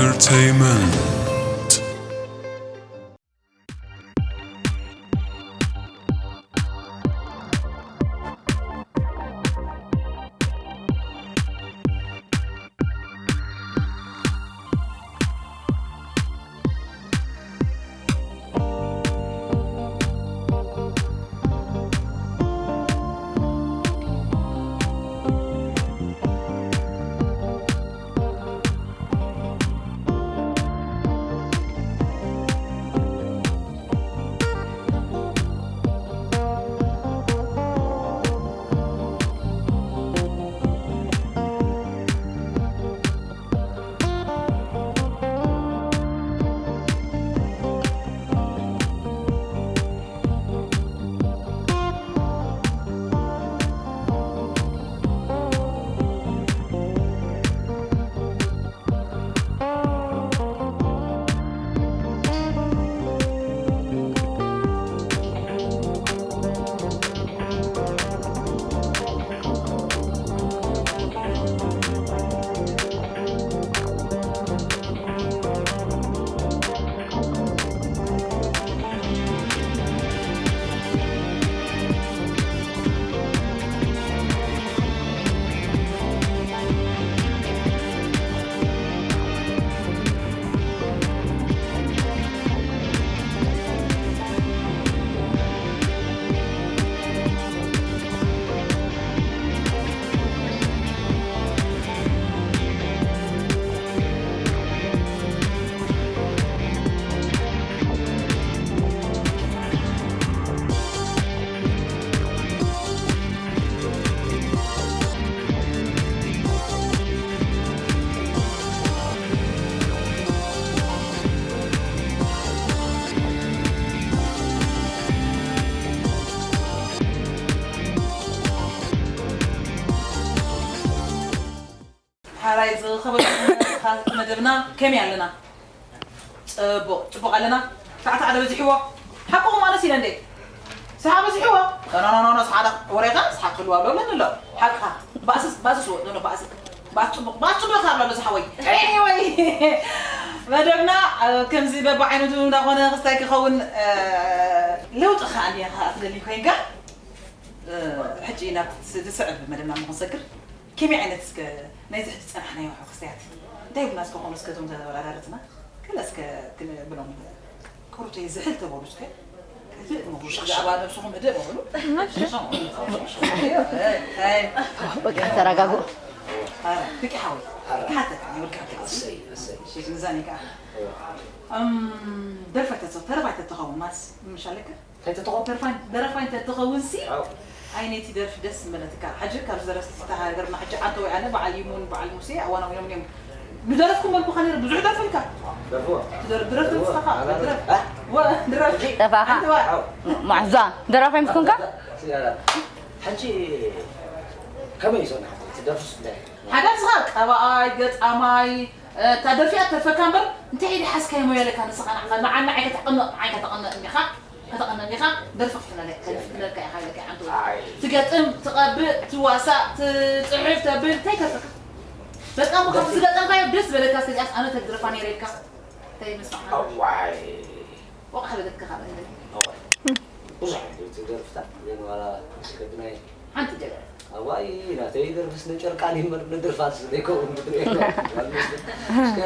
Entertainment. ሓራይ ዝኸበርኩም መደብና ከመይ ኣለና? ጽቡቕ፣ ጽቡቕ ኣለና። ሰዓት ሓደ በዚሕዎ። ሓቅኹም ኣነስ ኢለ እንዴ? ሰሓ በዚሕዎ። ኖ፣ ኖ፣ ኖ፣ ኖ፣ ሰሓ ዳ-፣ ወሬኻ ሰሓ ክህልዋ ኣሎ፣ ለን ኣሎ። ሓቅኻ። ባእስስ፣ ባእስስ ወ-፣ ኖ፣ ኖ፣ ባእስ-፣ ባእስ ጽቡቕ፣ ባእስ ጽቡቕ ኢኻ ኣሎ፣ እዚ ሓወይ። ኤኒወይ። መደብና፣ እ፣ ከምዚ በብዓይነቱ እንዳኾነ ክስታይ ክኸውን፣ እ፣ ለውጢ ኸኣ እንዲኻ ትደሊ ኮይንካ። እ፣ ሕጂ ናብ ስ-፣ ዝስዕብ መደብና ንኽንሰግር፣ ከመይ ዓይነት እስከ ናይዚ ሕጂ ዝጸናሕናዮ ሕውክስያት እንታይ ይብሉና እስከ ኾኑ እስከ እቶም ተወዳደርትና? ገለ እስከ ክንብሎም፣ ኮሩተይ ዝሕል ተበሉ እስከ። ህድእ በሉ፣ ብዛዕባ ነብስኹም ህድእ በሉ። እሺ። ተረጋጉ። ኧረ፣ ብቂ ሓወይ፣ ክሓተካ፣ ይወልካ። እሰይ፣ እሰይ። እሺ፣ ንዛኒ ከኣ። እዋ። እም፣ ደርፋይ ተትኸውን፣ ተረፋይ ተትኸውን ማስ፣ ምሽ ኣለካ? እንታይ ተትኸውን? ደርፋይ፣ ደረፋይ እንተ ትኸውን ሲ፣ ኣዎ። ኣይ ነቲ ደርፊ ደስ ምበለትካ። ሕጂ ካብ ዝደረስቲ እታ ሃገርና ሕጂ ዓንተ ወይ ኣነ በዓል ይሙን በዓል ሙሴ ኣዋና ኮይኖም እዮም። ንደረፍኩም መልኩኻ ነይሩ ብዙሕ ደርፍልካ። ደርፍዎ። ትደር-፣ ድረፍ ደርፍዎ። ንስኻ ኸዓ፣ ኣላ ድረፍ። እ? ወ-፣ ድረፍ። ጠፋኻ። ኣንተ ዋ-፣ ኣዎ። ማሕዛ፣ ደራፋይ ምስ ኮንካ? ኣላ፣ ኣላ። ሕጂ ከመይ እዩ ዞና ትደርፍስ እንታይ? ሓደ ንስኻ ቀባኣይ፣ ገጣማይ፣ እታ ደርፊ እያ ትደርፈካ እምበር፣ እንታይ ኢሉ ሓዝካዮ ሞያ ኣለካ ንስኻ ንዓኻ? ንዓና ዓይከተቐምቕ፣ ዓይከተቐምቕ እንዲኻ፣ ከተቐምቕ እንዲኻ፣ ደርፊ ክትፍትነለ-፣ ክትፍትነልካ ኢኻ ኢለካ እየ ሓንቲ ወ-፣ ኣይ። ትገጥም፣ ትቐብእ፣ ትዋሳእ፣ ትጽሕፍ፣ ተብል፣ እንታይ ይተርፈካ? በቃ እሞ ካብቲ ደርፊ። ዝገጠምካዮ ደስ ዝበለካ እስከ እዚኣስ ኣነ ተድርፋ ነይረ ኢልካ እንታይ ይመስልካ? እዋይ። ወቕሕ በለትካ ካብ እንደ። እዋይ። ብዙሕ ዓይነት ደርፍታት፣ ግን ዋላ እስከ ብናይ ሓንቲ ጀበና። ኣዋይ፣ ናተይ ደርፍስ ንጨርቃን ይመር ንድርፋት ዘይከውን ምድሪ የለን። እስከ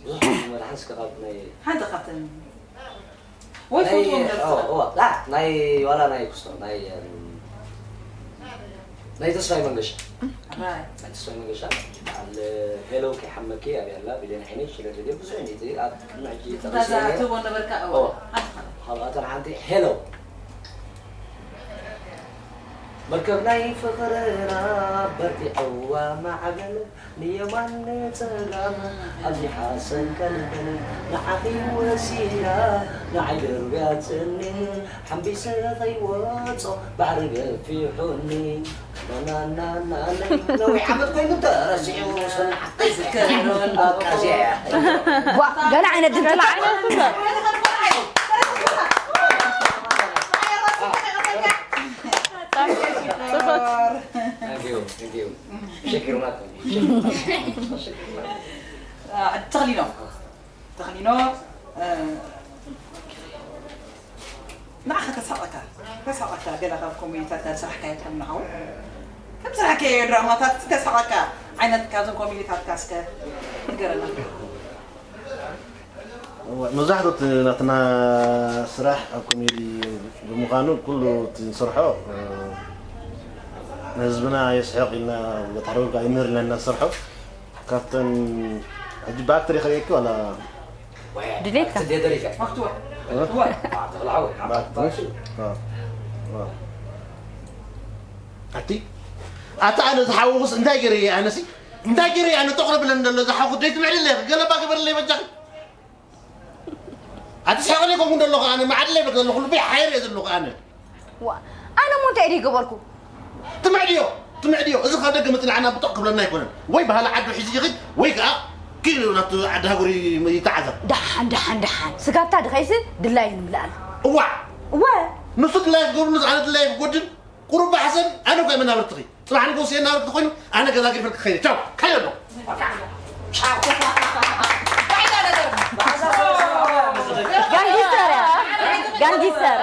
ብዙሕ መድሓን እስከ ካብ ናይ ሓንቲ ካብተን ወይ ናይ፣ ትፈልጥዎም ደርፍታት? ኦ፣ ኦ፣ ላ፣ ናይ ዋላ ናይ ክስቶ፣ ናይ፣ እም፣ ናይ ተስፋይ መንገሻ። ራይ። ናይ ተስፋይ መንገሻ። በዓል ሄሎ ከይሓመኪ ኣብያ ኣላ፣ ቢልዮን ዓይነይ፣ ሽለ ሬድዮ፣ ብዙሕ ዓይነት ኣብ ቅድሚ ሕጂ እታ ጠቒሰ እያ። ዝኣተዎ ነበርካ? እዎ። ኦ። ሓንቲ ካብኣተን ሓንቲ ሄሎ። መርከብ ናይ ፍቕርና በርቲዕዋ ማዕበል ንየማን ንጸጋም ኣብዚሓ ሰንቀልቀል ንዓኺ ወሲዳ ንዓይ ደርብያትኒ ሓምቢሰ ከይወጾ ባሕሪ ገፊሑኒ ናናናና ነዊሕ ዓመት ኮይኑ ተረሲዑ ሰናሕ ይዝከር በቃ እዚኣ እያ። ዋ፣ ገለ ዓይነት ድምፂ። Thank you, thank you. ሽግር ማለት ነው። ሽግር ማለት ነው። ተኽሊኖ ተኽሊኖ ንዓኻ ከሳቐካ ከሳቐካ ገለ ካብ ኮሜዲታት ዝሰራሕካዮ ከም ንዓው ከም ስራሕካዮ ድራማታት ከሳቐካ ዓይነት ካብዞም ኮሜዲታትካ እስከ ንገረና። መብዛሕትኡ እቲ ናትና ስራሕ ኣብ ኮሜዲ ብምዃኑ ኩሉ እቲ ንሰርሖ ንህዝብና የስሕቕ ኢልና ተሓርበካ ይምህር ኢልና ንሰርሖ ካብተን ሕጂ ብኣክተር ይኸየኪ ዋላ ድሌትካ ኣቲ ኣነ ዝሓወኹስ እንታይ ገይረ ኣነሲ እንታይ ገይረ ኣነ ጠቕረ ብለን ዘሎ ዝሓወኹ ደይትምዕልለ ገለባ ግበርለይ በጃኺ ኣቲ ስሕቕለይ ከምኡ እንደለኹ ኣነ መዓድለይ በክ ዘለኹ ልበይ ሓይር እየ ዘለኹ ኣነ ኣነ ሞ እንታይ ድዩ ገበርኩ ትምዕድዮ ትምዕድዮ እዚ ካብ ደገ መፅእ ንዓና ብጦቕ ክብለና ኣይኮነን ወይ ባህሊ ዓዱ ሒዙ ይኽድ ወይ ከዓ ክኢሉ ናብቲ ዓዲ ሃገሩ ይተዓዘብ ደሓን ደሓን ደሓን ስጋብታ ድኸይሲ ድላዩ ንምልኣል እዋዕ እወ ንሱ ድላይ ክገብርሉ ኣነ ድላይ ክጎድል ቁሩብ ባሕሰን ኣነ እኳ መናብርትኺ ፅባሕ ንግሆ ስየ እናበልኩ ተኮይኑ ኣነ ገዛ ገድፈልክ ክኸይደ ቻው ከይደ ኣሎ ጋንጊስተር እያ ጋንጊስተር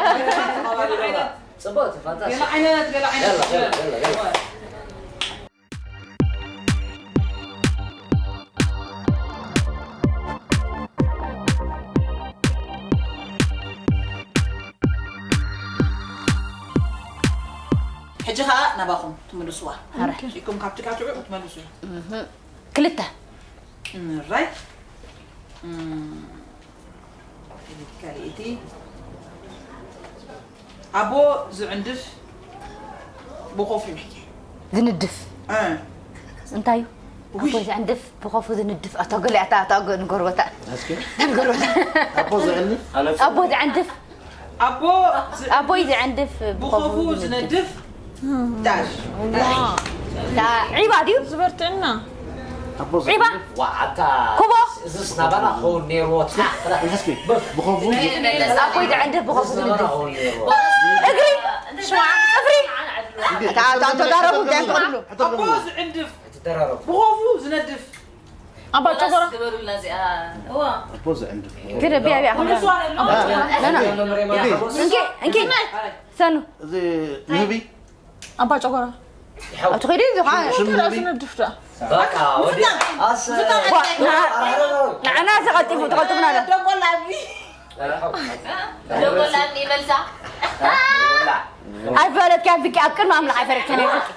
ጽቡቅ ፋንታሲ ገለ ዓይነት ገለ ዓይነት يلا يلا يلا يلا ሕጂ ኸዓ ናባኹም ትምልስዋ ኢኩም ካብ ትቃትዑ ክትመልሱ ክልተ ራይ ካልእቲ ኣቦ ዝዕንድፍ ብኾፉ ዝንድፍ እ፣ እንታይ እዩ ውይ። ኣቦ ዝዕንድፍ ብኾፉ ዝንድፍ ኣቶ ገሊኣታ ኣቶ ኣጎ ንጎርበታ እስኪ ንጎርበታ ኣቦ ዝዕንፍ ኣቦ ዝዕንድፍ ኣቦ ዝ- ኣቦይ ዝዕንድፍ ብኾፉ ዝነድፍ ዳሽ ዒባ ድዩ ዝበርትዕና ኣቦ ዒባ ዝዕንፍ ዋዓታ ኩቦ እዝስ ናባና ክኸውን ነይርዎ ትራሕ ትራሕ እስኪ ብኸፉ ኣቦይ ዝዕንድፍ ብኾፉ እዝስ ናባና ዝንድፍ ክኸውን ነይርዎ እግሪ ሽዋ እግሪ ተዳረቡ እንታይ ትብሉ ኣቦ ዝዕንድፍ ትደራረቡ ብኾፉ ዝነድፍ ኣባ ጨጎራ ግበሩልና እዚኣ እዋ ኣቦ ዝዕንድፍ ግደ ቢያ ቢያ ምልስዋ እንኪ እንኪ ሰኑ እዚ ንህቢ ኣባ ጨጎራ ኣብቲ ኸይዱ እዚ ከዓ ሽም ንህቢ ዝነድፍ ዳ በቃ ወዲ ኣሰ ንዓና ተቐልጢፉ ተቐልጥፉና ዶ ደጎላኒ መልሳ ኣይፈለጥካ ብቂ ኣብ ቅድሚ ኣምላኽ ኣይፈለጥካ ናይ ብቂ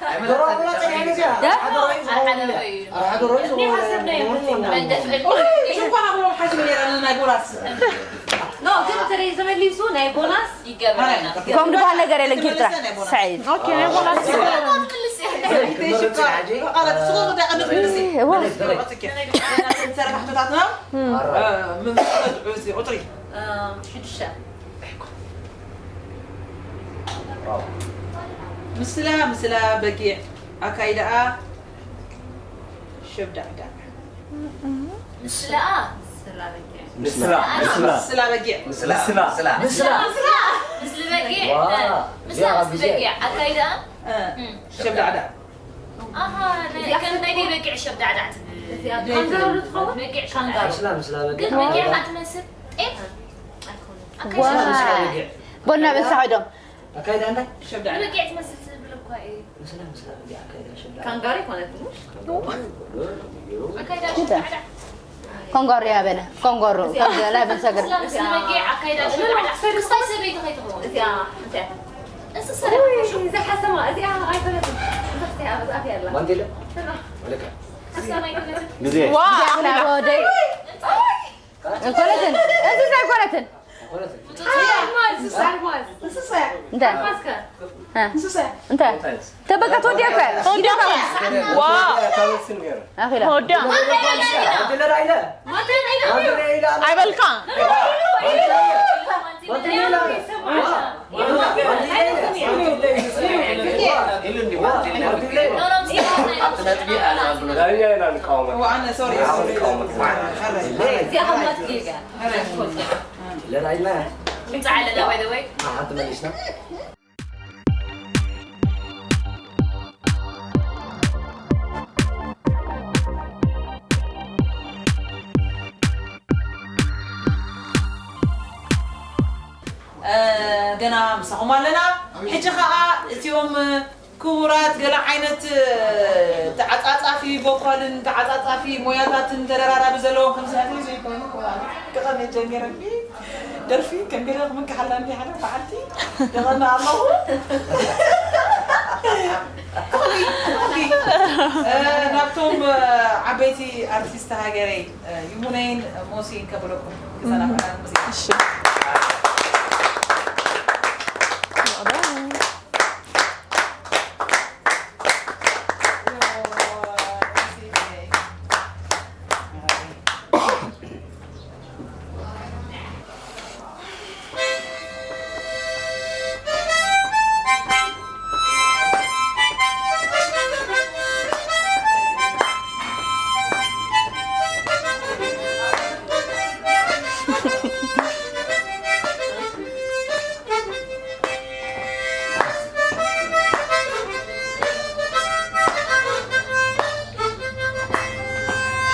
ሽኳ ሃብሎም ሓሲብ ነራ ናይ ቦራስ ኖ ግን ተረይ ተመሊሱ ናይ ቦናስ ይገበረና ከም ዝበሃል ነገር የለን ኪርትራ ሰዒድ ቁጥሪ እዋ ቁጥሪ ምስላ ምስላ በጊዕ ኣካይዳኣ ሸብዳዕዳዕ ምስላኣ ምስላ ምስላ ምስላ በጊዕ ምስላ ምስላ ምስላ ምስሊ በጊዕ ዋ ምስላ ምስሊ በጊዕ ኣካይዳ ሸብዳዕዳዕ ኣሃ ከም ናይ ደይ በጊዕ ሸብዳዕዳዕ ትብል በጊዕ ሸብዳዕዳዕ ምስላ ምስላ በጊዕ ግን በጊዕ ካ ትመስል ጤፍ ዋ ቦና በሳ ኸይዶም ኣካይዳ እንታይ ሸብዳዕዳዕ በጊዕ ትመስል ትብል እኳ እዩ ምስላ ምስላ በጊዕ ኣካይዳ ሸብዳ ካንጋሪ ማለት ነው ኣካይዳ ሸብዳዕዳዕ ኮንጎሮ ያበለ ኮንጎሮ ኮንጎላ ብንሰግር ምስላ ምስሊ በጊዕ ኣካይዳ ሸብዳዕዳዕ ክስታይ ሰበይቲ ከይትኸውን እዚኣ እንታይ እንስሳ ዶ? እዛ ሓሰማ እዚኣ ኣይፈለጥን እዛ ክስታይ ኣብ ዛፍ ያላ ማንቴለ ወለካ ሓሳብ ኣይኮነትን ግዜ ወደይ እንኮነትን እንስሳ ኣይኮነትን እንስሳ ኣልማዝ እንታይ ኣልማዝከ እንታይ ተበቃ ትወዲያ እኮ ተወዲያ እኮ። ዋ ኣኺላ ተወዲያ ማንቴለ ኢላ ኣይበልካ ማንቴለ ኢላ ኣነ ሶሪ ለራይና ምጻ ኣለና ባይ ዘ ወይ ሓንቲ መሊስና ገና ምሳኹም ኣለና። ሕጂ ኸኣ እቲኦም ክቡራት ገለ ዓይነት ተዓጻጻፊ ቮኳልን ተዓጻጻፊ ሞያታትን ተደራራቢ ዘለዎም ከም ዝሕግዙ ይኮኑ። ክቐነ ጀሚረኒ ደርፊ ከም ገለ ክምክሓላ እንዲ ሓደ በዓልቲ ደቐና ኣለኹ። ክቕኒ፣ ክቕኒ። ናብቶም ዓበይቲ ኣርቲስት ሃገረይ ይሙነይን ሞሲን ከብለኩም ክሰናብታ ሙዚቃ። እሺ።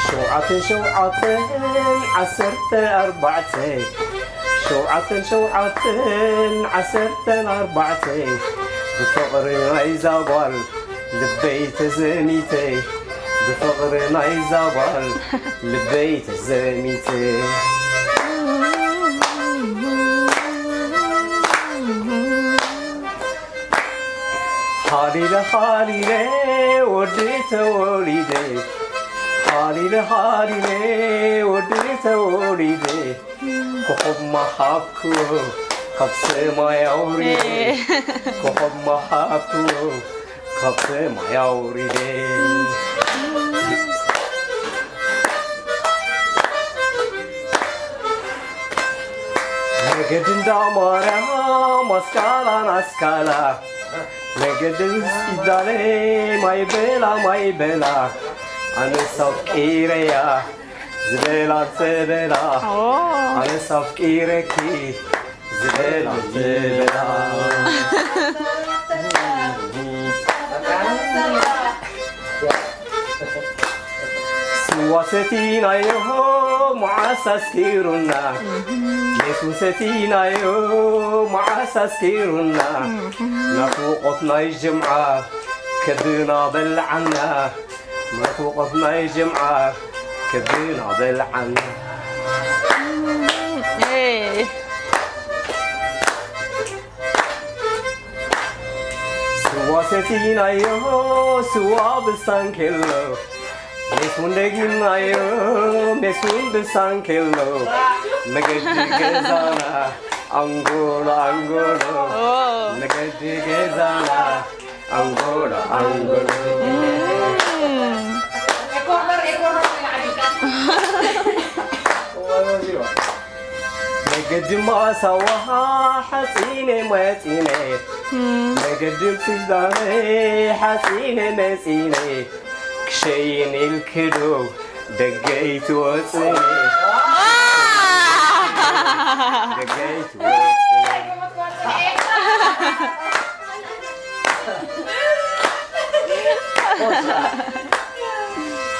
ሸውዓተ ሸውዓተን ዓሰርተ ኣርባዕተ፣ ሸውዓተን ሸውዓተን ዓሰርተን ኣርባዕተ፣ ብፍቕሪ ናይዛ ጓል ልበይ ተዘሚተ፣ ብፍቕሪ ናይዛ ጓል ልበይ ተዘሚተ። ሃሊለ ሃሊለ ወዲ ተወሊደ፣ ሃሊለ ሃሊለ ወዲ ተወሊደ፣ ኮኾብ መሃብኩ ካብ ሰማይ ኣውሪደ፣ ኮኾብ መሃብኩ ካብ ሰማይ ኣውሪደ። መገዲ እንዳ ማርያም ኣስካላ ናስካላ፣ መገዲ ስዳለ ማይ በላ ማይ በላ፣ ኣነስ ኣፍቂረያ ዝበላ ተበላ፣ ኦ። ኣነስ ኣፍቂረኪ ዝበላ ተበላ። ስዋ ሰቲናዮ መዓስ ኣስኪሩና፣ ሜስ እውን ሰቲናዮ መዓስ ኣስኪሩና፣ ናፍቖት ናይ ጅምዓ ከብድና በልዓና፣ ናፍቖት ናይ ጅምዓ ከብድና በልዓና። ኤ። ስዋ ሰቲናዮ፣ ስዋ ብሳንኬሎ፣ ሜስ እውን ደጊምናዮ፣ ሜስ እውን ብሳንኬሎ፣ መገዲ ገዛና ኣንጎሎ ኣንጎሎ፣ ኦ። መገዲ ገዛና ኣንጎሎ ኣንጎሎ። መገዲ ማሳዋ ሓፂነ መፂነ፣ መገዲ ስዳነ ሓፂነ መፂነ፣ ክሸይን ኢልክዶ ደገይ ትወፅኒ፣ ደገይ ትወፅኒ።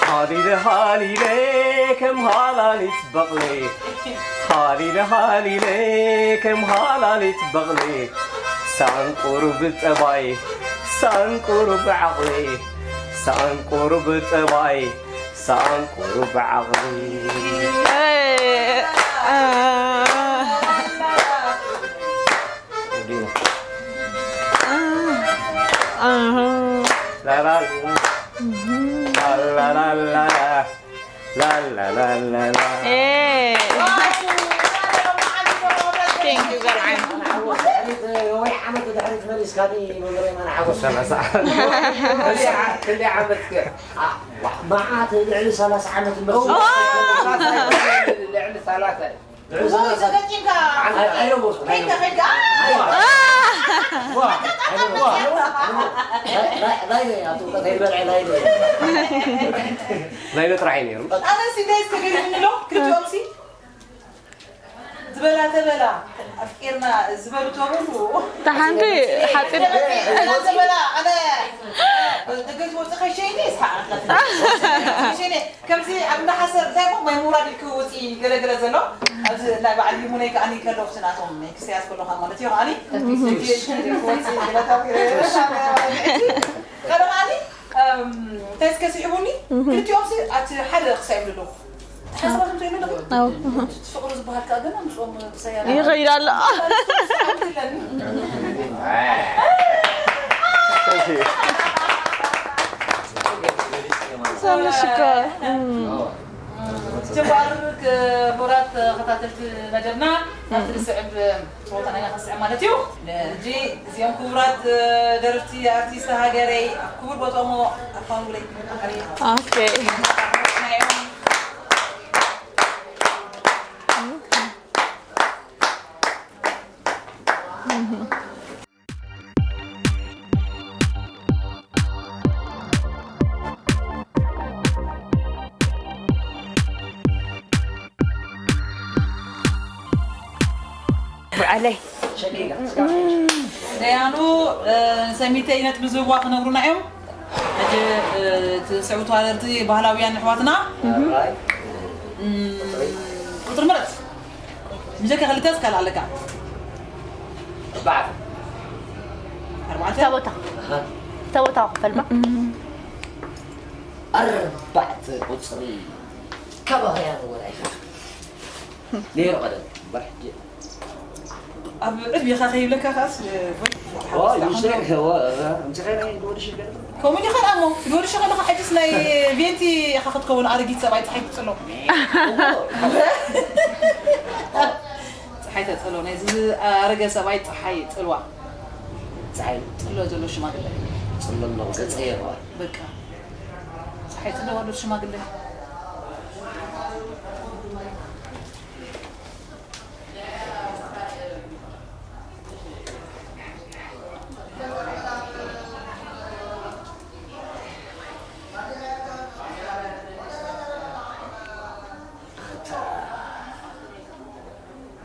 ሃሊለ ሃሊለ ከም ሃላሊት በቕሊ፣ ሃሊለ ሃሊለ ከም ሃላሊት በቕሊ፣ ሳንቁሩ ብጠባይ ሳንቁሩ ብዓቕሊ፣ ሳንቁሩ ብጠባይ ሳንቁሩ ብዓቕሊ። ላላላ፣ ላላላላ፣ ላላላላ። ኤ። Thank you፣ ጓል ዓሚ። ድሕሪት፣ ነዊሕ ዓመት ድሕሪት መሊስካኒ መምህር የማነ ሓጎስ። ሰላሳ ዓመት። ክንደይ ዓ-፣ ክንደይ ዓመት ከ? ዋ፣ መዓት ልዕሊ ሰላሳ ዓመት እምበር። ኦ! ልዕሊ ሰላሳ። ልዕሊ ሰላሳ። ኦይ፣ ተገጢምካ። ኣይ፣ ኣይነበርኩ፣ ከይድካ፣ ኣይነበርኩ። ከይድካ። ዋ! ዋ! ዋ! ናይ፣ ናይ፣ ናይ፣ ኣቶ እውቀት ኣይበልዐ፣ ናይ፣ ናይ። ናይሎ ጥራሕ እዩ ነይሩ። ኣነ ሲዳይ ዝተገድኒ ኣሎ፣ ክልቲኦም ሲ። በላ ተበላ ኣፍቂርና ዝበሉ ተብሉ። ተሓንቲ ሓፂር በላ ተበላ ኣነ ደገ ዝወፅእ ከሸይኒ ይስሓቅ ከሸይኒ ከምዚ ኣብ እንዳሓሰር እንታይ እሞ ማይ ምውራድ ኢልክ ውፂ ገለገለ ዘሎ ኣብዚ ናይ በዓል ይሙነይ ከዓኒ ከለውቲ ናቶም ክስያስ ከለካ ማለት እዩ ከዓኒ ከለማኒ እንታይ እስከ ስሒቡኒ ክልቲኦም ሲ ኣብቲ ሓደ ክሳይሉ ኣለኹ ሓሳባትም ትሪእሉ ኣለኹ ኣዎ። እቲ ፍቕሪ ዝበሃል ከዓ ገና ምስኦም ክሳያ ይኸይድ ኣሎ። ሰምሽ እኮ ጀባር ክቡራት ተኸታተልቲ መደብና ናብቲ ዝስዕብ ጸወታና ኢና ክንስዕብ ማለት እዩ። ሕጂ እዚኦም ክቡራት ደረፍቲ ኣርቲስት ሃገረይ ኣብ ክቡር ቦታኦም ኣፋንጉለይ ኦኬ። ብዓለይ ደያኑ ንሰሚተይ ነጥቢ ዝህብዋ ክነግሩና እዮም። ሕጂ እቲ ዝስዕቡ ተዋዳደርቲ ባህላውያን ኣሕዋትና ቁፅሪ ምረፅ ብጀካ ክልተ እስካል ኣለካ ኣርባዕተ ኣርባዕተ እታ ቦታ እታ ቦታ ክፈልባ ኣርባዕተ ቁፅሪ ካባኽያ ንወላ ይፈ ነይሩ ቀደም እምበር ሕጂ ኣብ ዕድሜኻ ከይብለካ ከዓስ ከምኡ ዲኻ ደኣ እሞ ክትወድሽ ከለኻ ሕጅስ ናይ ቬንቲ ኢኻ ክትከውን ኣረጊት ሰብኣይ ፀሓይ ትፅሎ ፀሓይ ተፅሎ ናይ ኣረገ ሰብኣይ ፀሓይ ፅልዋ ፀሓይ ፅሎ ዘሎ ሽማግለ ፅሎ ኣለዎ ገፀ የረዋ በቃ ፀሓይ ፅሎ ኣሎ ሽማግለ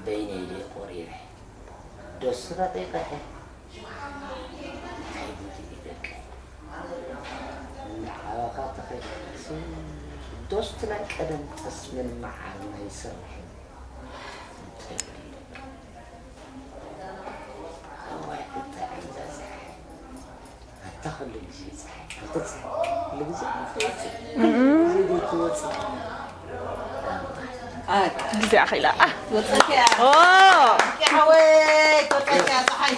በይነይ ድየ ቆሪረ ዶስ ረቂቐ እንታይ ጉድ እዩ ደቀይ እንዳዓበኻ ተኸይድካሲ ዶስቲ ናይ ቀደም ጠስምን መዓር ናይ ስርሕን እንታይ ጉድ እዩ ደቀይ እዋይ እንታይ ዕንዛዝሕ ኣታ ኩሉ ግዜ ፀሓይ ክትወፅእ ኩሉ ግዜ ክትወፅእ ኩሉ ግዜ ዘይትወፅእ ኣታ ግዜ ኣኺላ ትወፀኪ እያ ኦ ሓወይ ትወፀኪ እያ ፀሓይ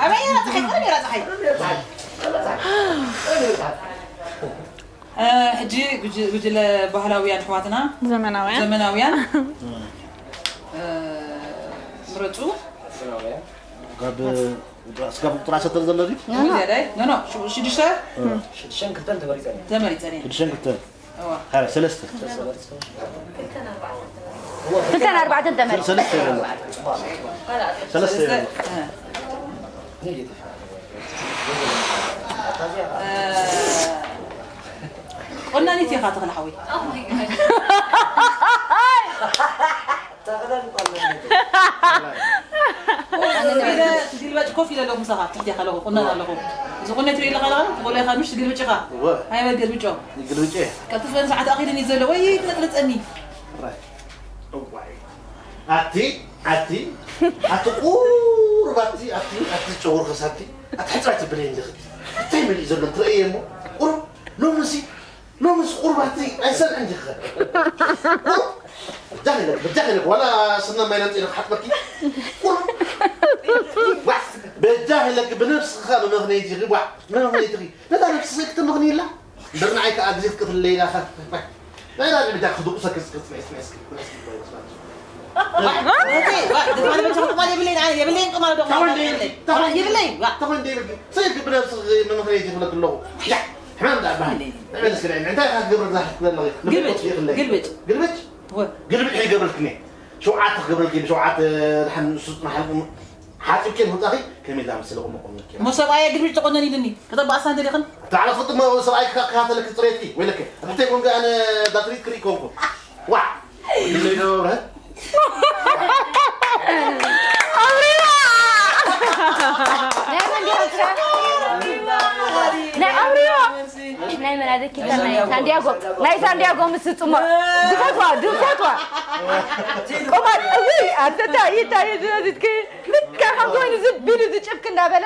ኣበይ እያ ፀሓይ ቀደም እያ ፀሓይ ሕጂ ጉጅለ ባህላውያን ኣሕዋትና ዘመናውያን ዘመናውያን ምረፁ ካብ ስጋብ ቁፅሪ ዓሰርተ ዘሎ ድዩ? ኖ ኖ ሽዱሽተ ሽዱሽተን ክልተን ተመሪፀን እየን። ተመሪፀን እየን። ሽዱሽተን ክልተን እዋ። ሀረ ሰለስተ ክልተን ኣርባዕተን ተመሪፀ ሰለስተ ይበሉ። ሰለስተ ይበሉ። እ። እ፣ ቆናኒት ኢኻ ተኽለ ሓወይ። ትግልበጭ ኮፍ ኢለ ኣለኹ ምሳኻ ትሕቲ ኣለኹ ቁነን ኣለኹ እዚ ቁነ ትርኢ ኣለኻ ኣለኻ ትቆሎ ኢኻ ምሽ ትግልብጭ ኢኻ እወ። ኣይበል ገልብጮ ይግልብጭ እየ። ቀልጥፈን ሰዓት ኣኺልን እዩ ዘሎ ወይ ትነጥርፀኒ ኣቲ ኣቲ ኣቲ ቁሩብ ኣቲ ኣቲ ኣቲ ጨጉርኸስ ኣቲ ኣቲ ሕፅራይ ትብለይ እንዲኺ እንታይ መሊእ ዘሎ ትርእየ እሞ ቁሩብ ሎምሲ ሎምስ ቁርባቲ ኣይሰምዕን ዲኺ? ቁሩብ በጃኺ ኢለኪ፣ በጃኺ ኢለኪ፣ ዋላ ስና ማይ ለምፂ ኢለ ክሓጥበኪ። ቁሩብ በጃኺ ኢለኪ፣ ብነብስኻ ብመኽነይትኺ፣ ዋ፣ ብመኽነይትኺ። ነታ ነብስኺ ክትምኽንይላ እምበር ንዓይ ከዓ ግዜ ክትቀትለይ ኢላ ኸ። ናይና በጃኺ ክድቁሰኪ እስኪ፣ እስኪ፣ እስኪ፣ እስኪ፣ እስኪ። የብለይን ቅማል ዶ የብለይን። ተኾን ደይብልኪ፣ ተኾን ደይብልኪ። ሰይድኪ ብነብስኺ መምኽነይቲ ክብለኪ ኣለኹ። ያ፣ ሕማም ደኣ በሃል። ንዕበል እስኪ ንዕሊ። እንታይ ኢኻ ክትገብር እዛ ክትብል ኣለኺ? ግልብጭ፣ ግልብጭ። ግልብጭ? ወ- ግልብጭ ይገብረልክኒ። ሸውዓተ ክገብረልኪ፣ ሸውዓተ ደሓን ንሱ ጽናሕ ሓጺብኪ ንውጻኺ፣ ከመይ ዝኣመሰለ ቁሚ ቁሚ። እሞ ሰብኣየ ግልብጭ ተቆነን ኢልኒ። ከተባእሳ እንተ ዲኽን? ተዓረፉ ጥሞ ሰብኣይ ክከታተለኪ ጽሬትኪ፣ ወይለኪ። ኣብ ሕተይ ኮንኩ ኣነ ዳትሪት ክርኢ ኮንኩ። ዋ! ወዲ ዘይዶ ብረት? ኣውሪዋ! ናይ መን ዲኻ ትስራሕ? ናይ ኣውሪዋ! ናይ መን ኣደኪ? ናይ ሳንዲያጎ። ናይ ሳንዲያጎ ምስ ጽሞ። ዝፈትዋ፣ ዝፈትዋ። ቆማል፣ እውይ፣ ኣተታ፣ ይታ፣ ይዝረዝትኪ። ልካ ከም ኮይኑ ዝብ ኢሉ ዝጭብክ እንዳበለ።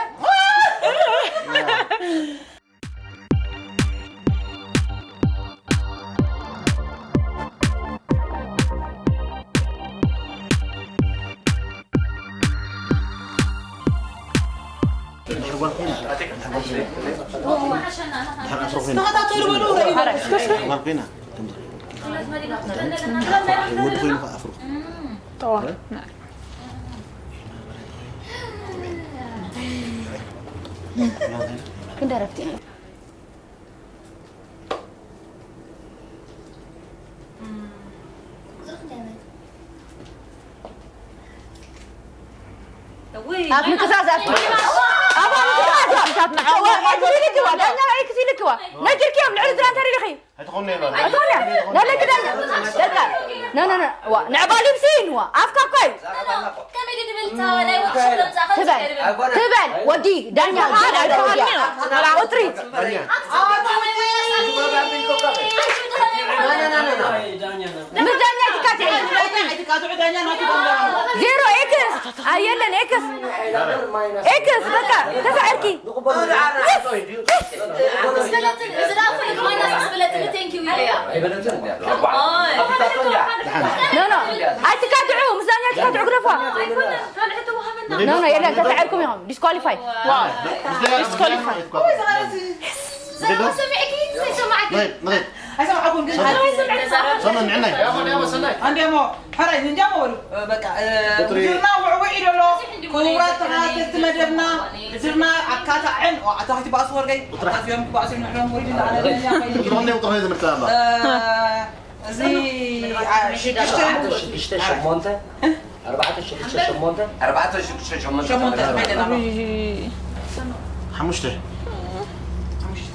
ክንደረፍቲ ኢና። ኣብ ምቅዛዝ ኣትዩ። ኣብ ምቅዛዝ ኣትዩ። ኣብ ምቅዛዝ ኣትዩ። ዳኛ ኤክስ ይልክዋ። ነጊርክዮም፣ ልዕሊ ዝና እንተ ደሊኺ። ኣይትኾን ነይሩ። ኣይትኾን እያ። ናይ ደቂ ዳኛ። ደቃ። ኖ፣ ኖ፣ ኖ። ዋ፣ ንዕባ ሊፕሲን፣ ዋ። ኣፍካ እኮ እዩ። ከመይ ድብል እታ ናይ ወርክሾፕ ዘምጻእካ ትበል። ትበል። ወዲ ዳኛ፣ ትበል። ኣይትበል። ቁጥሪ። ምስ ዳኛ ትካትዕ። ዜሮ፣ ኤክስ። ኣየለን፣ ኤክስ። ኤክስ፣ በቃ፣ ተሳዒርኪ። ኖ፣ ኖ፣ ኣይትካትዑ፣ ምስ ዳኛ ኣይትካትዑ፣ ግደፍዋ። ኖ፣ ኖ፣ የለን፣ ተሳዒርኩም ኢኹም። ዲስኳሊፋይ። ዲስኳሊፋይ። ንኸይድ፣ ንኸይድ። ኣይሰማዕኩን ግን ሰላም፣ ሰላም፣ ንዕናይ። እንዲያሞ፣ ሕራይ፣ እንዲያሞ በሉ። በቃ፣ ቁጥሪ ውድድርና ውዕውዕ እዩ ዘሎ። ክቡራት ተኸታተልቲ መደብና፣ ውድድርና ኣካታዕን፣ ኦ፣ ኣታ ኸቲ ባእሱ ወርገይ፣ ኣታ እዚኦም ክባእሱ እዮም፣ ንሕሎም ወሪድ እንዳኣለ፣ እንዲያሞ ይድል። ቁጥሪ ክንደይ፣ ቁጥሪ ክንደይ ዘመልክት ኣሎ? እዚ፣ አ፣ ሽዱሽተ። ኣርባዕተ፣ ሽዱሽተ፣ ሸሞንተ። ኣርባዕተ፣ ሽዱሽተ፣ ሸሞንተ። ኣርባዕተ፣ ሽዱሽተ፣ ሸሞንተ። ሸሞንተ፣ ተመልከት። ሓይለና። ሓሙሽተ። ሓሙሽተ።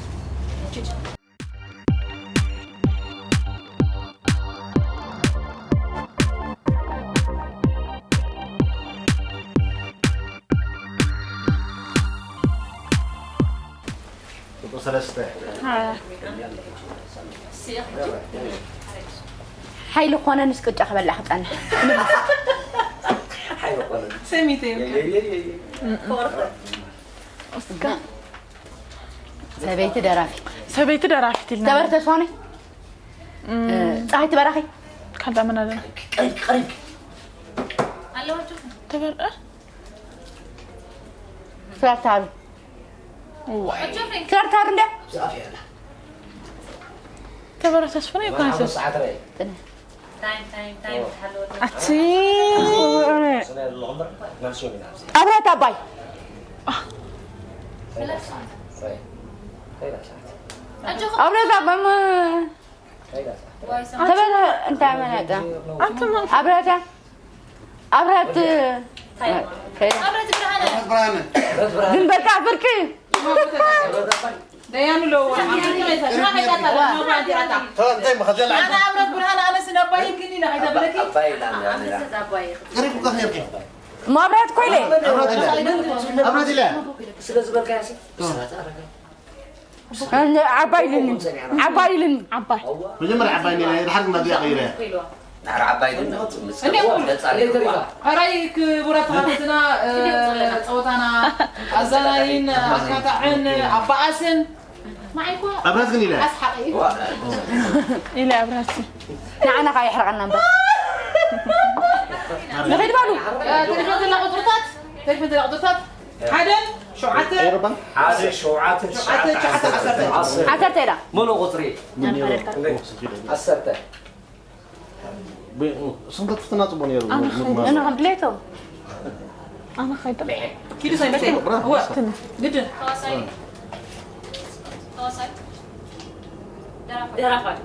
ቁጥሪ ሰለስተ። ሓይሊ ኮነ ንስ ቅጫ ክበልዕ ክጸንሕ። ሓይሊ ኮነ። ሰሚተዮ። እስከ ሰበይቲ ደራፊት። ሰበይቲ ደራፊት ኢልና። ተበር ተስፋነይ? እም። እ፣ ጸሃይቲ በራኺ? ካልዳ መን ኣለና? ቀሪብ፣ ቀሪብ። ተበር፣ እ? ፍራታሩ። ዋይ። ፍራታሩ እንደ? ተበረ ተስፋነይ ይኮን? ሰዓት ራይ። ጥነ። ታይም፣ ታይም፣ ታይም፣ ተሓለወ። ኣቲ። ኣብራት ኣባይ። ኣብራት ኣባይ ም-፣ ተበለ እንታይ መናጣ? ኣቲ ም-፣ ኣብራት፣ ኣብራት፣ ከይዳ። ኣብራት ብርሃነ። ግን በቃ ፍርቂ። ደያኑ ሎ። ኣነ ኣብረት ብርሃን ኣነ ስለ ኣባይ ግን ኢለ ከይተብለኪ። ቀሪቡ ከፍ ነርኪ። እሞ ኣብረት ኮይለ። ኣብረት ኢለ። ኣብረት ኢለ። ስለ ዝበልካያ ሲ። ዓባይ ኢልኒ። ዓባይ ኢልኒ። ዓባይ። መጀመርያ ዓባይ ኢልኒ፣ ድሓር ግን መብያ ቀይረ። ዳሕር ዓባይ ግን ምስ እንዴ፣ ገጻ ሪእዋ። ሕራይ ክቡራት ተኸታተልና፣ እ፣ ጸወታና ኣዛናይን ኣካታዕን ኣባኣስን። ኣብራት ግን ኢለ። ኣስሓቂ። ዋ። ኢለ ኣብራት። ንዓና ከኣ የሕርቐና እምበር። ንኸይድ በሉ። እ፣ ቴሌፎን ዘላ ቁጽርታት፣ ቴሌፎን ዘላ ቁጽርታት፣ ሓደን ሸውዓተ። ኤውሮጳን? ሓደ፣ ሸውዓተ፣ ሸውዓተ፣ ትሽዓተ፣ ትሽዓተ፣ ዓሰርተ። ዓሰርተ። ዓሰርተ ኢላ። ሙሉእ ቁጽሪ። ዓሰርተ። ብ-፣ ስንት ትፍትና ጽቡቅ ነይሩ። ኣነ ኸይደ። ኣነ ከም ድሌቶም። ኣነ ኸይደ። ኪዱ ሳይመት። ብራ። እወ። ትንሽ። ግድን። ተዋሳይ። ተዋሳይ። ደራፋይ። ደራፋይ።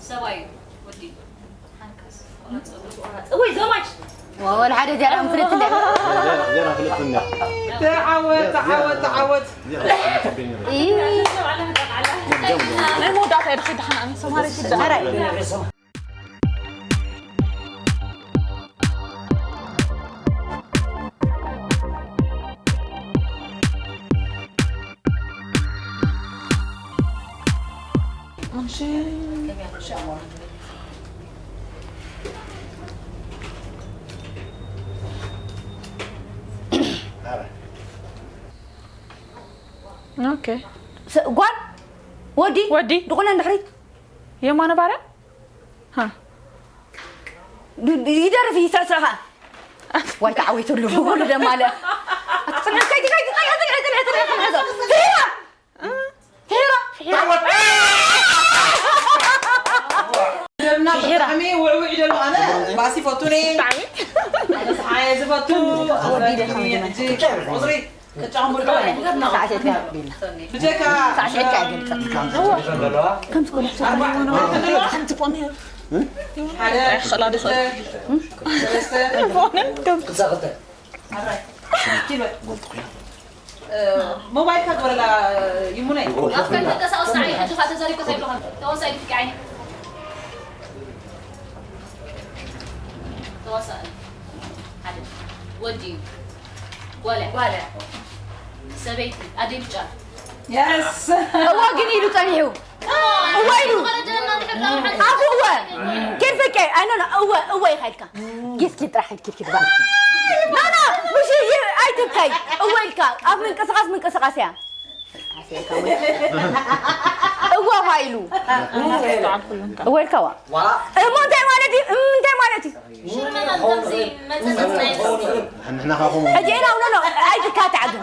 ሰብኣይ። ወዲ። ሓንካስ። ቆራጽ። እወይ፣ ዘማች። ወላ ሓደ ጀራ ፍልጥ እንደ። ጀራ፣ ጀራ ፍልጥ እንደ። ተዓወት፣ ተዓወት፣ ተዓወት። ጀራ ፍልጥ እንደ። ናይ መወዳእታ እየ ድሕሪ ደሓን ኣነ ሰምሃረይ ትዳ። ኧረ። ኦኬ። ስ- ጓል ወዲ ወዲ። ድቑነ እንድሕሪት የማነ ባርያ። ሃ። ድ- ድ- ይደርፍ ይስዕስዕኻ። ዋይ ተዓዊትሉ። ኩሉ ደማለ። ኣትጽንሕ፣ ከይዲ፣ ከይዲ፣ ጽንሒ፣ ጽንሒ፣ ጽንሒ፣ ጽንሒ፣ ጽንሒ። ፊራ! ፊራ! ደምና ብጣዕሚ ውዕውዕ ኢደሉ። ኣነ ባሲ ፈቱኒ። ኣነ ሰሓየ ዝፈቱ። ኣዝራጊ ሕጂ ቁጽሪ ክጫወት ብልዶ። ብጀካ ሳዕስዒት ኣይገልጽን። ኣርባዕተ። ሓደ፣ ክላ ዶ ክልተ፣ ሰለስተ። ኣርባዕተ። ኪሎ። እ፣ ሞባይልካ ግበረላ ይሙነይ። ኣፍካ ተንቀሳቐስ ንዓይ ሕጂ ኸኣ ተዛሪብካ ከይብለኻ። ተዋሳኢ ድፍቂ ዓይኒ። ተዋሳኢ። ሓደ። ወዲ እዩ። ጓል እያ። ጓል እያ። ሰበይቲ። ኣደይ ብጫ። የስ። እዋ ግን ኢሉ ጸኒሑ። እዋ ኢሉ። ኣፉ እወ። ኬድ ፈቀ። ኣይ፣ ኖ፣ ኖ፣ እወ፣ እወ ኢኻ ኢልካ። ጌስ ኪድ ጥራሕ ኪድ ኪድ ባ። ኖ፣ ኖ፣ ምሽ ይ-፣ ኣይትብከይ። እወ ኢልካ። ኣብ ምንቅስቓስ ምንቅስቓስ እያ። እወ ኢኻ ኢሉ። እወ ኢልካ ዋ። እሞ እንታይ ማለት እዩ? እም፣ እንታይ ማለት እዩ? ሽርመናን ከምዚ መጸጸጽ ናይ ሕጂ ኢና፣ ኖ፣ ኖ፣ ኣይትካታዕ ግን።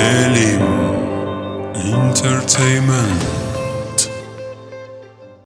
ኤሊም ኢንተርተይመንት።